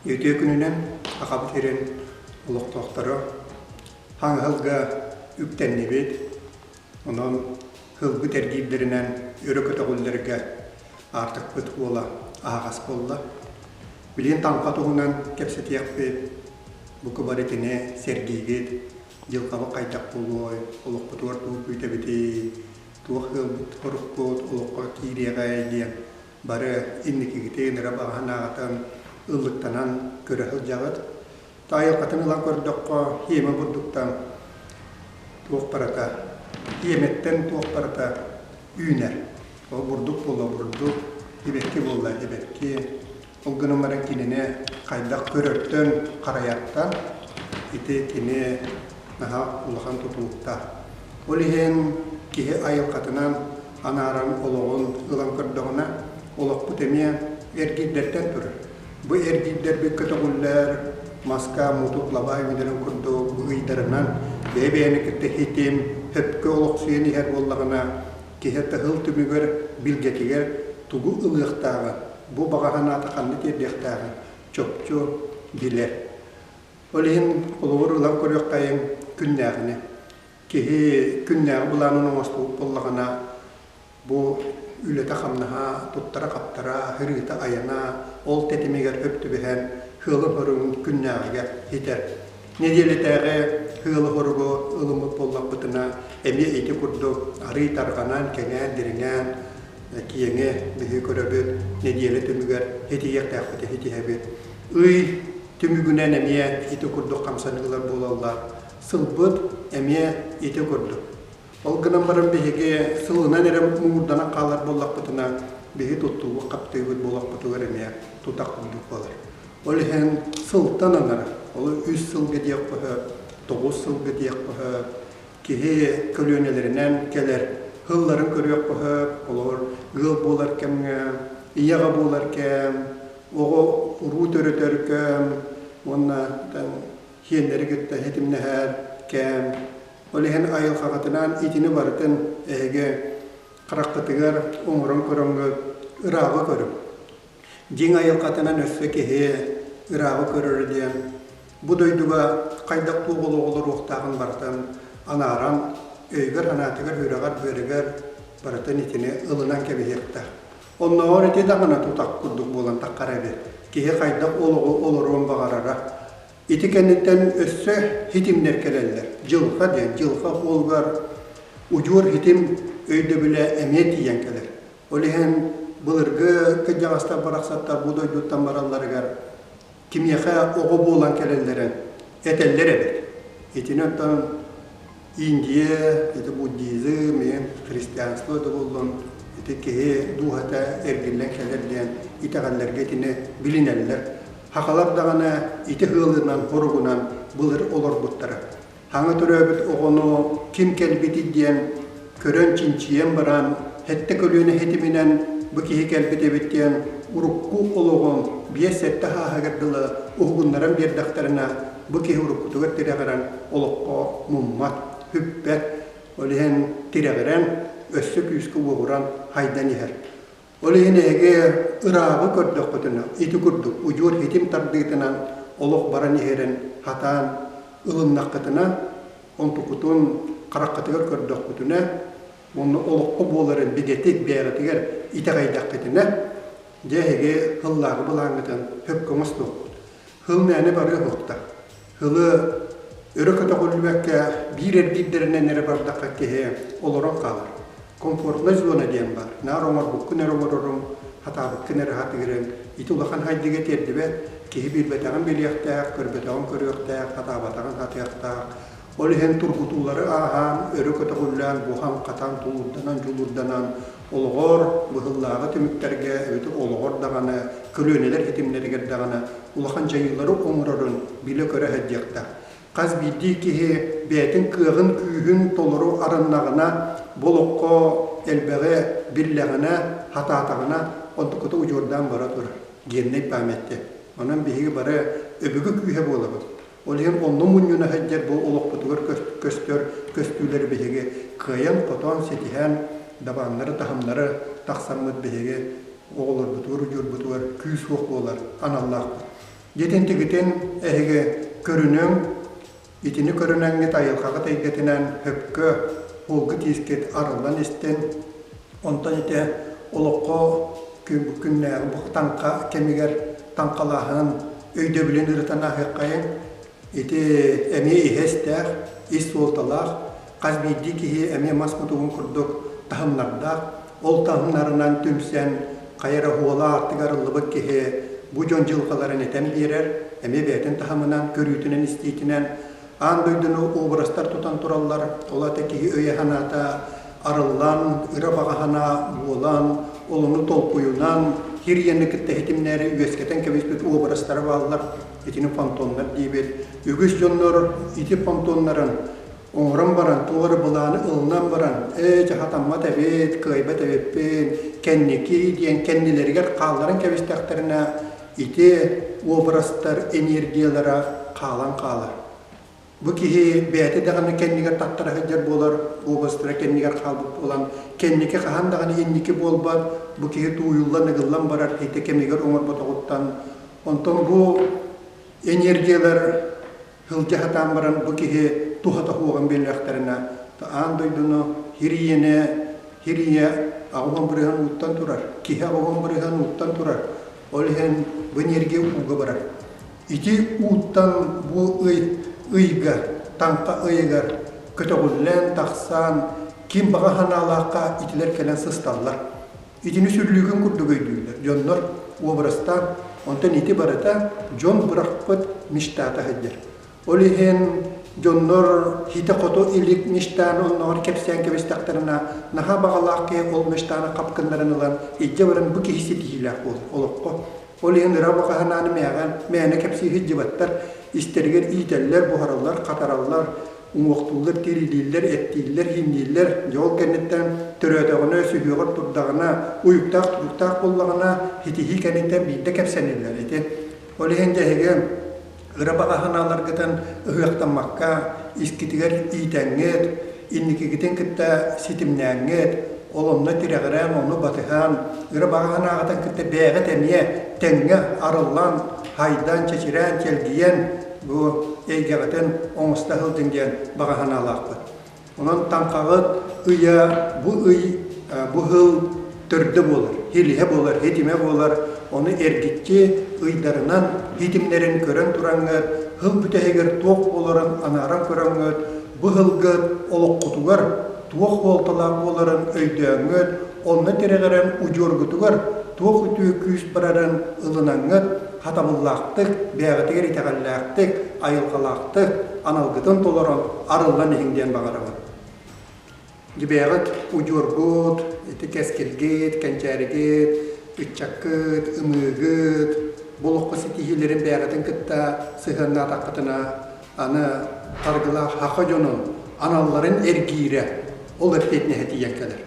Үтүө күнүнэн Сахабыт сирин олохтоохторо Хаҥаһылга үктэннибит. Онон һылбыт эргиирдэринэн өрө көтөҕүллэргэ аартыкпыт уола аһаҕас буолла. Билигин таҥха туһунан кэпсэтиэхпит, бука бары итини сэргиигит, дьылҕабыт хайдах буолуой, олохпутугар тугу күүтэбитий, туох ыалбыт оруккут олоххо киириэҕэй диэн бары инникигитин ыра баҕа санааҕытын ыллыктанан көрө сылдьаҕыт. Айылҕатын ылан көрдөххө, хиэмэ бурдуктан туох барыта, хиэмэттэн туох барыта үүнэр. Ол бурдук буолла бурдук, сибэкки буолла сибэкки. Ол гынан баран кинини хайдах көрөртөн, харайартан ити кини наһаа улахан тутулуктаах. Ол иһин киһи айылҕатынан анааран олоҕун ылан көрдөҕүнэ, олохпут эмиэ эргиирдэртэн турар. Бу эргиирдэрбит көтөҕүллэр маска мутук лабаа үүнэрин курдук ыйдарынан бэйэ-бэйэни кытта хитим, сөпкө олохсуйан иһэр буоллаҕына, киһи тыһыл түмүгэр билгэтигэр тугу ылыахтааҕын, бу баҕа санаата ханна тиэрдиэхтээҕин чопчу билэр. Ол иһин холобур ылан көрүөххэйиҥ күннээҕини. Киһи күннээҕи былаанын оҥостубут буоллаҕына, бу үлэтэ-хамнаһа, туттара-хаптара, сырыыта-айана ол тэтимигэр сөп түбэһэн сыалы-соругун күннээҕигэ ситэр. Нэдиэлэтээҕи сыалы-соругу ылыммыт буоллахпытына, эмиэ ити курдук арыый тарҕанан, кэҥээн, дириҥээн киэҥи биһиги көрөбүт, нэдиэлэ түмүгэр ситиһиэхтээхпитин ситиһэбит. Ый түмүгүнэн эмиэ ити курдук хамсаныылар буолаллар. Сылбыт эмиэ ити курдук. Ол гынан баран биһиги сылынан эрэ муҥурданан хаалар буоллахпытына, биһи туттуубут-хаптыыбыт буолахпытыгар эмиэ тутах курдук буолар. Ол иһин сылтан анара, ол үс сылга диэххэ сөп, 9 сылга диэххэ сөп, киһи көлүөнэлэринэн кэлэр сылларын көрүөххэ сөп, олор ыал буолар кэмҥэ, ийэҕэ буолар кэм, оҕо уруу төрөтөр кэм уонна сиэннэри кытта ситимнэһэр кэм. Ол иһин айылҕаҕытынан итини барытын эһиги хараххытыгар оҥорон көрөҥҥүт ырааҕы көрүҥ. Дьиҥ айылҕатынан өссө киһи ырааҕы көрөрө диэн бу дойдуга хайдах туох олоҕу олоруохтааҕын барытын анааран, өйүгэр-санаатыгар, үөрэҕэр-быарыгар барытын итини ылынан кэбиһиэхтээх. Оннооҕор ити даҕаны тутах курдук буолан таххара эбит. Киһи хайдах олоҕу олоруон баҕарара. Ити кэнниттэн өссө хитимнэр кэлэллэр. Дьылҕа диэн, дьылҕа уолугар удьуор хитим өйдөбүлэ эмиэ тиийэн кэлэр. Ол иһин былыргы кырдьаҕастар барахсаттар бу дойдуттан баралларыгар кимиэхэ оҕо буолан кэлэллэрин этэллэр эбит. Итини оттон Индия, ити буддизм, христианство да буоллун, ити киһи дууһата эргиллэн кэлэр диэн итэҕэллэргэ итини билинэллэр. Сахалар даҕаны ити ыалынан, хоругунан былыр олорбуттара. Саҥа төрөөбүт оҕону ким кэлбитий диэн көрөн чинчийэн баран, сэттэ көлүөнэ ситиминэн бу киһи кэлбит эбит диэн урукку олоҕун 5-7 сааһыгар дылы уһугуннаран биэрдэхтэринэ, бу киһи уруккутугар тирэҕирэн олоххо муммат, сүппэт, ол иһин тирэҕирэн, өссө күүскэ уоҕуран хайдан иһэр. Ол иһин эһиги ырааҕы көрдөххүтүнэ, ити курдук удьуор ситим тардыытынан олох баран иһэрин хатаан ылыннаххытына, онтукутун хараххытыгар көрдөххүтүнэ, уонна олоххо буоларын бигэтик бэйэҕитигэр итэҕэйдэххитинэ, дьэ эһиги сыллааҕы былааҥҥытын сөпкө оҥостуоххут. Сыл мээнэ барыа суохтаах. Сылы өрө көтөҕүллүбэккэ биир эргиирдэринэн эрэ бардахха киһи олорон хаалар. Комфортнай зона диэн баар. Наар оҥорбуккун эрэ оҥороруҥ, хатаабыккын эрэ хатыырыҥ. Ити улахан хайдыга тиэрдибэт. Киһи билбэтэҕин билиэхтээх, көрбөтөҕүн көрүөхтээх, хатаабатаҕын хатыахтаах. Ол иһин тургутуулары ааһан, өрө көтөҕүллэн, буһан-хатан, тулуурданан, дьулуурданан олоҕор быһыллааҕы түмүктэргэ эбэтэр олоҕор даҕаны, көлүөнэлэр ситимнэригэр даҕаны улахан дьайыылары оҥорорун билэ-көрө сылдьыахтаах. Хас биирдии киһи бэйэтин кыаҕын, күүһүн толору арыннаҕына, бу олоххо элбэҕи биллэҕинэ, хатаатаҕына, онтуката удьуордаан бара турар. Геннай память диэн. Онон биһиги бары өбүгэ күүһэ буолабыт. Ол иһин онно мунньуна сылдьар бу олохпутугар көстөр көстүүлэри биһиги кыайан-хотон ситиһэн, дабааннары, таһымнары тахсаммыт биһиги оҕолорбутугар, удьуорбутугар күүс-уох буолар аналлаахпыт. Дьитинтигитин эһиги көрүнүҥ, итини көрүнэҥҥит айылҕаҕыт эйгэтинэн сөпкө уолгут-иискит арыллан истин. Онтон ити олоххо күннээҕи бу таҥха кэмигэр таҥхалааһын өйдөбүлүн ырытан ааһыаххайыҥ. Ити эмиэ иһэ-истээх, ис суолталаах, хас биирдии киһи эмиэ мас мутугун курдук таһымнардаах. Ол таһымнарынан түмсэн, хайа эрэ уола аартыгар ыллыбыт киһи бу дьон дьылҕаларын этэн биэрэр, эмиэ бэйэтин таһымынан, көрүүтүнэн-истиитинэн аан дойдуну образтар тутан тураллар. Ол аата киһи өйө-санаата арыллан, ыра баҕа санаа буолан, олону толкуйунан, хир иэни кытта ситимнээри үөскэтэн кэбиспит образтара бааллар. Итини понтоннар диибит. Үгүс дьоннор ити понтоннарын оҥорон баран, туох эрэ былааны ылынан баран, ээ, дьаһатаммат эбит, кыайбат эбиппин, кэнники диэн кэннилэригэр хаалларан кэбистэхтэринэ, ити образтар энергиялара хаалан хаалар. Бу киһи бэйэтэ даҕаны кэннигэр таттара сылдьар буолар, образтара кэннигэр хаалбыт буолан, кэнники хаһан даҕаны инники буолбат, бу киһи тууйуллан, ыгыллан барар ити кэмигэр оҥорботоҕуттан. Онтон бу энергиялар сылдьа сатаан баран бу киһи туһата суоҕун биллэхтэринэ, аан дойдуну хирийэни хирийэ 80% ууттан турар, киһи 80% ууттан турар. Ол иһин бу энергия ууга барар. Ити ууттан бу ый ыйга, таҥха ыйыгар көтөҕүллэн тахсан ким баҕа санаалаахха итилэр кэлэн сысталлар. Итини сүрлүүгүн курдук өйдүүллэр. Дьоннор образтаан, онтон ити барыта дьон бырахпыт мечтата сылдьар. Ол иһин дьоннор хитэ-хото илик мечтаны онноҕор кэпсээн кэбистэхтэринэ, наһаа баҕалаах киһи ол мечтаны хап гыннаран ылан, илдьэ баран бу киһи ситиһиилээх буолар олоххо. Ол иһин ыра баҕа санааны мээҕэн, мээнэ кэпсии сылдьыбаттар, истэригэр иитэллэр, буһараллар, хатараллар, уҥуохтууллар, тириилииллэр, эттииллэр, ииннииллэр. Дьэ ол кэнниттэн төрөөтөҕүнэ, сүһүөҕэр турдаҕына, уйуктаах туруктаах буоллаҕына, ситиһии кэнниттэн биирдэ кэпсэниллэр ити. Ол иһин дьэ эһиги ыра баҕа санааларгытын ыһыахтаммакка, искитигэр иитэҥҥит, инникигитин кытта ситимнээҥҥит, ол онно тирэҕирэн, ону батыһан, ыра баҕа санааҕытын кытта бэйэҕит эмиэ тэҥҥэ арыллан, хайдан, чэчирээн, чэлгийэн бу эйгэҕитин оҥосто сылдьыҥ диэн баҕа санаалаахпыт. Онон таҥхаҕыт ыйа бу ый бу сыл төрдө буолар, хилиһэ буолар, хитимэ буолар. Ону эргиччи ыйдарынан хитимнэрин көрөн тураҥҥыт, сыл бүтэһигэр туох буоларын анааран көрөҥҥүт, бу сылгыт олоххутугар туох суолталаах буоларын өйдөөҥҥүт, онно тирэҕирэн удьуоргутугар туох үтүө күүс барарын ылынаҥҥыт, хатабыллаахтык, бэйэҕитигэр итэҕэллээхтик, айылҕалаахтык, аналгытын толорон, арыллан иһиҥ диэн баҕарабын. Дьибэҕит удьуоргут, ити кэскилгит, кэнчээригит, ыччаккыт, ымыыгыт, бу олоххо ситиһиилэрин бэйэҕитин кытта сыһыаннаатаххытына, аны харгылаах саха дьонун аналларын эргиирэ ол эппиэтинэһэ тиийэн кэлэр.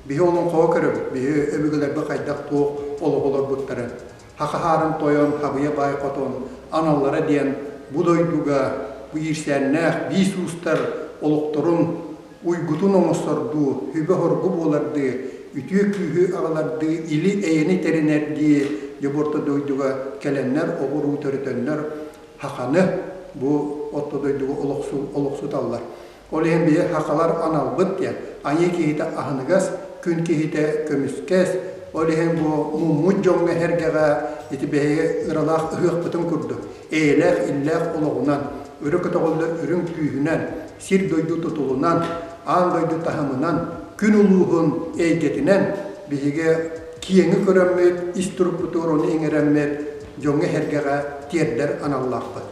Биһи олоҥхоҕо көрөбүт, биһи өбүгэлэрбит хайдах-туох олоҕу олорбуттарын. Хахаһаарын тойон, Хабыйа баай хотун аналлара диэн бу дойдуга бу иирсээннээх биис уустар олохторун уйгутун оҥостордуу, сүбэ-соргу буолардыы, үтүө күүһү аҕалардыы, или-эйэни тэринэрдии дьэ дойдуга кэлэннэр, оҕуруу төрөтөннөр хаханы бу орто дойдуга олохсуталлар. Ол иһин биһи сахалар аналбыт диэн, айыы киһитэ аһыныгас, күн киһитэ көмүскэс, ол иһин бу муммут дьоҥҥо сэргэҕэ ити биһиги ыралаах ыһыахпытын курдук, эйэлээх иллээх олоҕунан, өрө көтөҕүллэр үрүҥ күүһүнэн, сир-дойду тутулунан, аан дойду таһымынан, күн улууһун эйгэтинэн биһиги киэҥи көрөммүт, ис турукпутугар ону иҥэрэммит дьоҥҥо-сэргэҕэ тиэрдэр аналлаахпыт.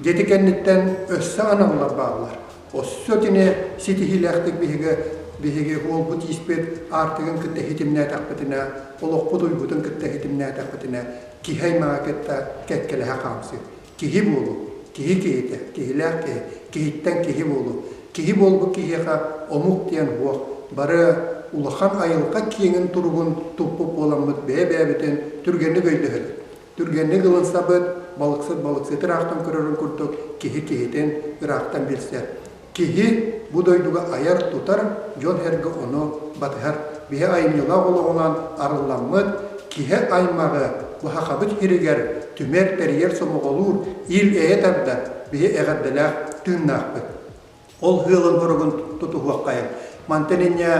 Дьэ кэнниттэн өссө аналлар бааллар. Өссө кини ситиһиилээхтик биһиги биһиги уолбут ииспит аартыгын кытта ситимнээтэхпитинэ, олохпут уйгутун кытта ситимнээтэхпитинэ, киһи аймаҕа кытта кэккэлэһэ хаамсыы. Киһи буолуу, киһи киһитэ, киһилээх киһи, киһиттэн киһи буолуу. Киһи буолбут киһиэхэ омук диэн суох. Бары улахан айылҕа киэҥин туругун туппут буоламмыт бэйэ-бэйэбитин түргэнник өйдөһөбүт. Түргэнник ылынсабыт, балыксыт балыксыты ыраахтан көрөрүн курдук киһи киһитин ыраахтан билсэр. Киһи бу дойдуга айар-тутар, дьон-сэргэ ону батыһар. Биһи айымньылаах олоҕунан арылламмыт киһи аймаҕы бу Сахабыт сиригэр түмэр, тэрийэр, сомоҕолуур, ил-эйэ тардар биһи эҕэрдэлээх тыыннаахпыт. Ол ыалын хоругун тутуһуоххайын. Мантан инньэ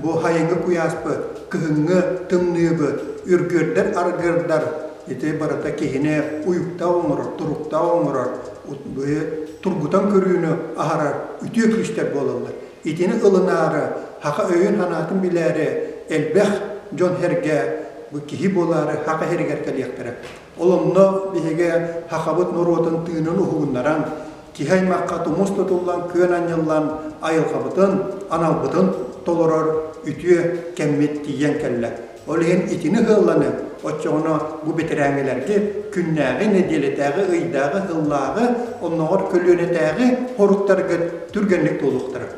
бу сайыҥҥы куйааспыт, кыһыҥҥы тымныыбыт, үргүөрдэр-аргыардар ити барыта киһини уйуктаах оҥорор, туруктаах оҥорор, тургутан көрүүнү аһарар үтүө күүстэр буолаллар. Итини ылынаары, саха өйүн-санаатын билээри элбэх дьон-сэргэ бу киһи буолаары саха сиригэр кэлиэхтэрэ. Ол онно биһиги сахабыт норуотун тыынын уһугуннаран, киһи аймахха тумус тутуллан, күөн анньыллан, айылҕабытын, аналбытын толорор үтүө кэммит тиийэн кэллэ. Ол иһин итини ыһылланы, оччоҕуна бу бэтэрээҥҥилэргэ күннээҕи, нэдиэлэтээҕи, ыйдааҕы, сыллааҕы, оннооҕор көлүөнэтээҕи хоруктаргыт түргэнник туолуохтара.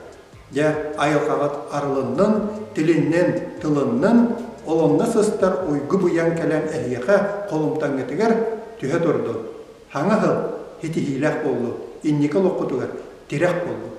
Дьэ, айылҕаҕыт арылыннын, тилиннин, тылыннын, ол онно сыстар уйгу-быйаҥ кэлэн эһиэхэ холумтаҥҥытыгар түһэ турдун. Хаҥа сыл ситиһиилээх буоллун, инники олоххутугар тирэх буоллун.